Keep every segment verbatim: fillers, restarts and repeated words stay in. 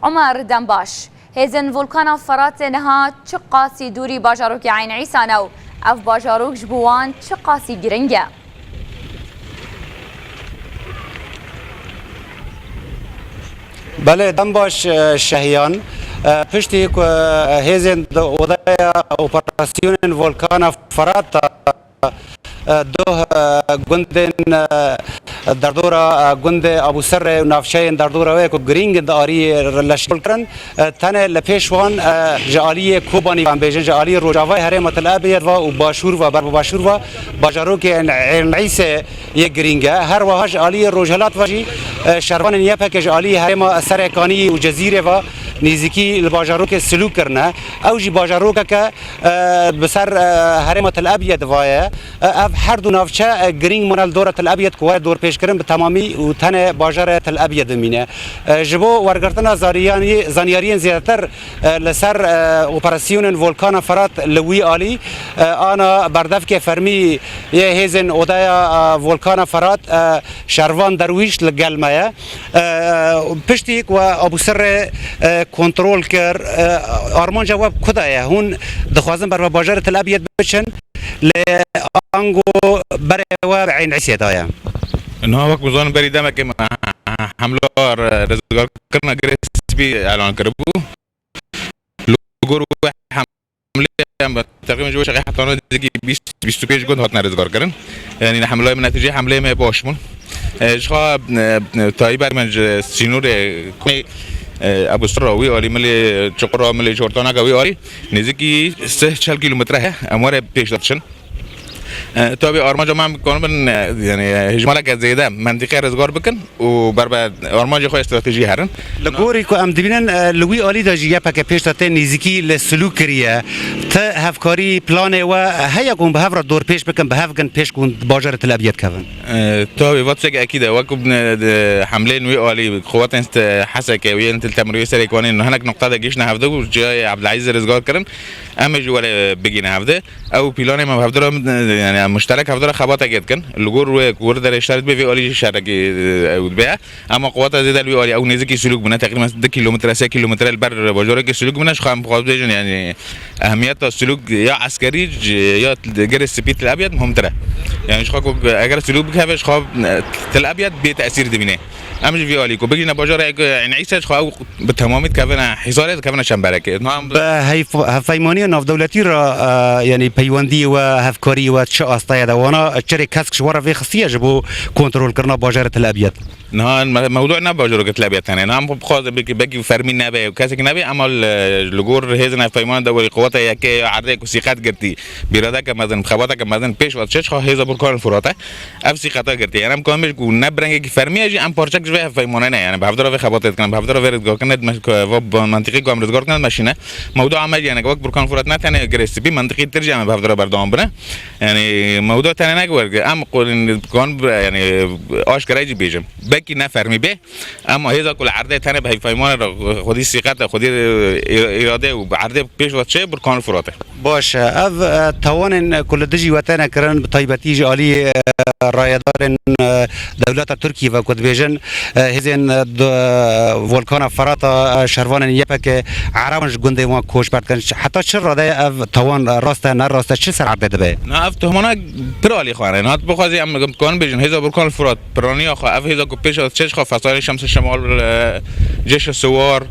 Omer Dembaş, hêzên Volkana Feratê niha çi qasî dûrî bajarokê Eyn Îsa ne û ev bajarok ji bo wan çi qasî giring e? Belê, dem baş, e, Şehiyan. E, piştî ku, e, hêzên di odaya operasyonên Volkana Ferata, e, doh, e, gundên, e, derdora, e, gundê Abûserrê û navçeyên derdora wê ku girîng in di ariyê leşkolkirin, e, tenê li pêş wan, e, ji aliyê Kobanî ve, em bêjin, ji aliyê rojavayê herêma Til Ebiyed ve û başûr ve, ber bi başûr ve, bajarokê Ên Îsê yê girîng e. Her wiha ji aliyê rojhilat ve jî, e, şervanên Y P G ji aliyê herêma Serêkaniyê û Cezîrê ve nêzîkî li bajarokê Silûk kirine. Ew jî bajarokeke, e, bi ser, e, herêma Til Ebiyed ve ye. E, ev her du navçe, e, girîng mane li dora Til Ebiyed ku were dorpêşkirin bi temamî û tenê bajarê Til Ebiyed dimîne. E, ji bo wergirtina zariyanî-, zanyariyên zêdetir, e, li ser, e, operasyonên Volkana Ferat li wî alî, e, ana berdevkê fermî yê hêzên odaya, e, Volkana Ferat, e, Şervan Derwîş li gel me ye. E, piştî ku we Abûsirrê, e, kontrol kir, e, armanca we ku de ye? Hûn dixwazin ber ve bajarê Til Ebiyed biçin? Lê ango berê we bi Eyn Îsê de ye. Niha wek bizanin berî demekê me hemla rizgarkirina Girê Spî elan kiribû. Li gor wê hemlê em teqrîben ji wê şeqê heta niha nêzîkî bîst, bîst û pênc gund hatine rizgarkirin. Yanî hemleyê me netîceyê hemleyê me baş bûn. E, ji xwe, e, taybet min ji sînorê, e, Ebûsirra wî alî, milê Çuqura, milê Jortanaka wî alî, nêzîkî sih çel kîlometre heye. Em were pêş de diçin. E, tabii armanca me em kanibin, e, yani, e, hejmaleke zêde mentiqe rizgar bikin û ber bi armancê xwe stratejî herin. Li gorî ku em dibînin, e, li wî alî de jî Y P G pêş de tê nêzîkî li Silûk kiriye. Ti hevkarî planê we heye ku hûn bi hev re dorpêş bikin, bi hev bikin pêş ku hûn bajarê Til Ebiyed kevin? E, tabii, va tiştekî ekîd e. Wek ku, e, di hemleyên wî alî, quwetên, e, H S K û yên Til Temir û yê Serêkaniyê hinek nuqta de gihiştine hevdî û ciyayê Ebdilezîz rizgar kirin. Em ê jî were bigihîne hevdî. Ew planê me bi hevdira, yani, muşterek hevdira xebatekê dikin. Li gor wê ku wir derê şer dibe, vê alî jî şerekî, e, ew dibe. Ema quweta zêde li wî alî, ew nêzîkî Silûk bûne, teqrîben du kîlometre, sê kîlometre li ber bajarekê Silûk bûne. Ji xwe em xwe bêjin, yani, ehmiyeta Silûk ya eskerî, ya Girê Spî Til Ebiyed muhimtir e. Yani, ji xwe ku eger Silûk bikeve, ji xwe, e, Til Ebiyed bê tesîr dibîne. Em ji vî alî ku bigihîne bajarê Eyn Îsê, ji xwe ew bi temamî dikevine Hîsarê, dikevine Çemberekê. Niha em Bi heyf-, hevpeymaniya navdewletî re, e, yanî peywendiyê we, hevkariyê we çi asteye de? Wana çirê kesk ji we re vêxistiye ji bo kontrolkirina bajarê Til Ebiyed? Niha me-, mewdû ne bajarokê Til Ebiyed tenê. Niha em bixwazin belkî, belkî fermî nebe, kesekî nebe, ema li, li gor hêzên hevpeymanê dewirî quweta yekê ya erdê ku sîqet girtî, bi îradeke mezin, bi xebateke mezin pêş ve diçe, ji xwe hêza Burkan Furat e. Ev sîqeta girtiye. Yani em karin bêjin ku ne bi rengekî fermî ye jî em parçek ji vê hevpeymanê ne. Yani bi hevdira vê xebatê dikin, bi hevdira vê rizgarkirinê dime-, ku va, ba mentiqî ku em rizgar dikin, dimeşîne. Mewdûa me jî, yani wek Burkan Furat ne tenê Girê Spî, mentiqî tir jî em bi hevdira berdewam bine. Yani mewdûa tenê ne ku werge, em qulin kan, yani aşkere jî bêjim. Belkî ne fermî bê, ema hêza ku li erdê tenê bi hevpeymanê re xwedî sîqet e, xwedî, e, îrade û bi erdê pêş ve çê Burkan Furat e. Baş e. Ev, e, tawanên ku li dijî we têne kirin, bi taybetî ji alî, e, rayedarên, e, dewleta Tirkiyê ve ku dibêjin, e, hêzên, e, d-, e, Volkana Ferata, e, şervanên Y P G Ereban ji gundê wan koçber dikin. Heta çi rade ye ev tawan, e, rast e, ne rast e, çi ser erdê dibe? Na, ev tohmana pir alî xwe ne. Na, tu bixwazî em, em dikarin bêjin, hêza Burkan Furat, piraniya xwe, ev hêza ku pêş ve diçe, ji xwe fesalê Şems Şemal, e, Cêş Siwar,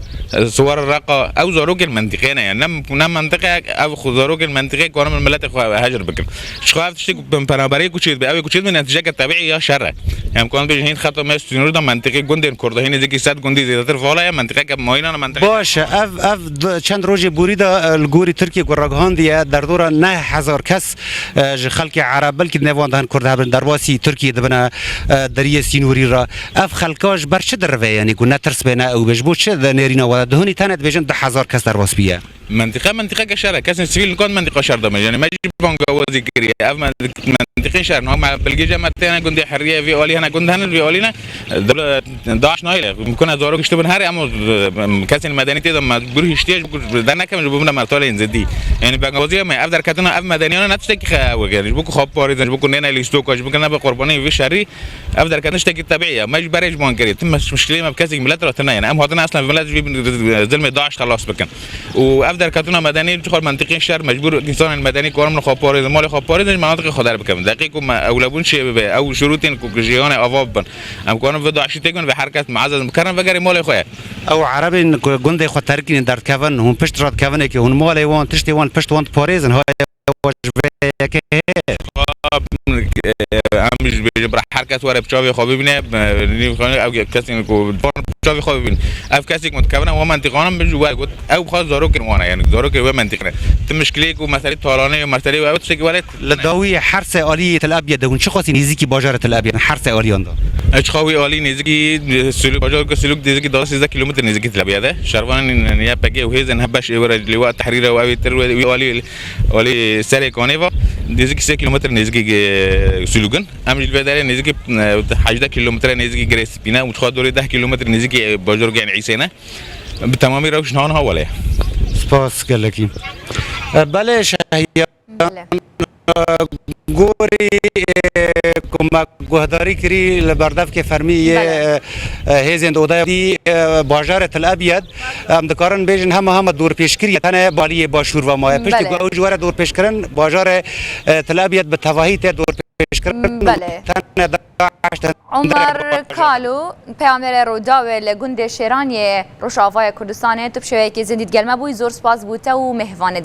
Siwar Reqa, ew zarokên mentiqê ne, yani ne, ne mentiqe, ev xwe zarokên mentiqê karin min miletê xwe hecir bikin. Ji xwe ev tiştê ku bin penaberê ku çêdibe, ew ê ku çêdibe netîceke tebîî ya şer e. Em karin bêjin hîn xeta me sînorî de mentiqê gundên Kurda, hîn nêzîkî sed gundî zêdetir vala ye, mentiqeke mayînana mentiqe. Baş e, ev, ev d-, çend rojê borî de, e, li gorî Tirkiye ku ragihandiye, derdora neh hezar kes, e, ji xelkê Ereb, belkî di nêvan de hin Kurd hebin, derbasî Tirkiye dibine, e, deriyê sînorî re. Ev xelka ji ber çi dirive, yanî ku ne tirs bê ne ew bê? Ji bo çi di nêrîna we de? Dihunî tenê dibêjin du hezar kes derbas bûye. Mentiqe, mentiqeke şer e. Kesên sivîl nikan mentiqa şer de me. Yani me jî bangawazî kiriye. Ev mentiq-, mentiqê şer. Niha me bilgê je me têne gundê Heriye, vê alî hene gund hene, vê alî ne. Dewle-, DAIŞ nayê. Mimkun e zarok hiştibin herê, ama, e, kesên medenî tê de mecbûr hiştiye ji bo ku dernekevin, ji bo bine mertalên zidî. Yani bangawazî me, ev derketina ev medeniyane ne tiştekî xewe yani. Ji bo ku xwe biparêzin, ji bo ku nêne lîstoka, ji bo ku nebe qurbanê vê şerî, ev derketin tiştekî tebî ye. Me ji berê ji wan kirî. Tim meş-, muşkilê me bi kesek milet re tine yani. Em hatine eslen milet ji vî zilmê DAIŞ xelas bikin. Û ev derketina medenî çixwe mentiqên şer, mecbûr însanên medenî karin xwe parêzin, malê xwe parêzin, ji menatiqê xwe derbikevin. Deqî ku me ewlebûn çê bibe, ew şurûtên ku, ku jiyanê ava bibin. Em karin vê DAIŞî têkin, vê her kes muezzez bikerin, vegerê malê xwe ye. Ew erebên ku gundê xwe terkînin derdikevin, hûn pişt re dikevin ê ki hûn malê wan, tiştê wan, pişt wan diparêzin, ha ji vê yekê heye. Em ji bêjin bira her kes were bi çavê xwe bibîne, nîv xwe, ew kesên ku bi çavê xwe bibîn. Ev kesê ku dikevine wan mentiqanan bin ji we got, ew xwe zarokên wan e, yani zarokên wê mentiqine. Ti mişkilê ku meselê talanê, meselê ew tiştekî were. Li dawî her sê aliyê Tel Abyad de hûn çi xwesî nêzîkî bajarê Tel Abyad her sê aliyan de? Ev çixa wî alî nêzîkî Silûk, bajarê Silûk nêzîkî duwazdeh sêzdeh kîlometre nêzîkî Tel Abyad e. Şervanên Y P G û hêzên H beş ê were li Lîwa Tehrîr e û ew ê tir wê, wî alî Alî Serê Kanê va, nêzîkî sê kîlometre nêzîkî, e, Silûk in. Em jî li vê derê nêzîkî, e, hejdeh kîlometre nêzîkî Girê Spî ne û çiqa dorê deh kîlometre nêzîkî, e, bajarokê Enîsê ne. Bi temamî rewş niha niha wele ye. Spas gelekî. E, belê Şehiya. Belê. Gorî, e, ku me guhdarî kirî li berdevkê fermî yê, Belê. e, e, hêzên di odaya dî, e, bajarê Til Ebyed, em dikarin bêjin hema hema dorpêşkirî ye, tenê baliyê başûr ve maye. Piştî Belê. ku ew ji were dorpêşkirin, bajarê, e, Til Ebyed bi tevahî tê dorpêşkirin. Belê. Tenê DAIŞ, tenê Omer Kalo, peyamêrê Rûdawê li gundê Şêraniyê Rojavayê Kurdistanê, tu bi şêweyekî zindî digel me bûyî, zor spas bo te û mêhvanê digel.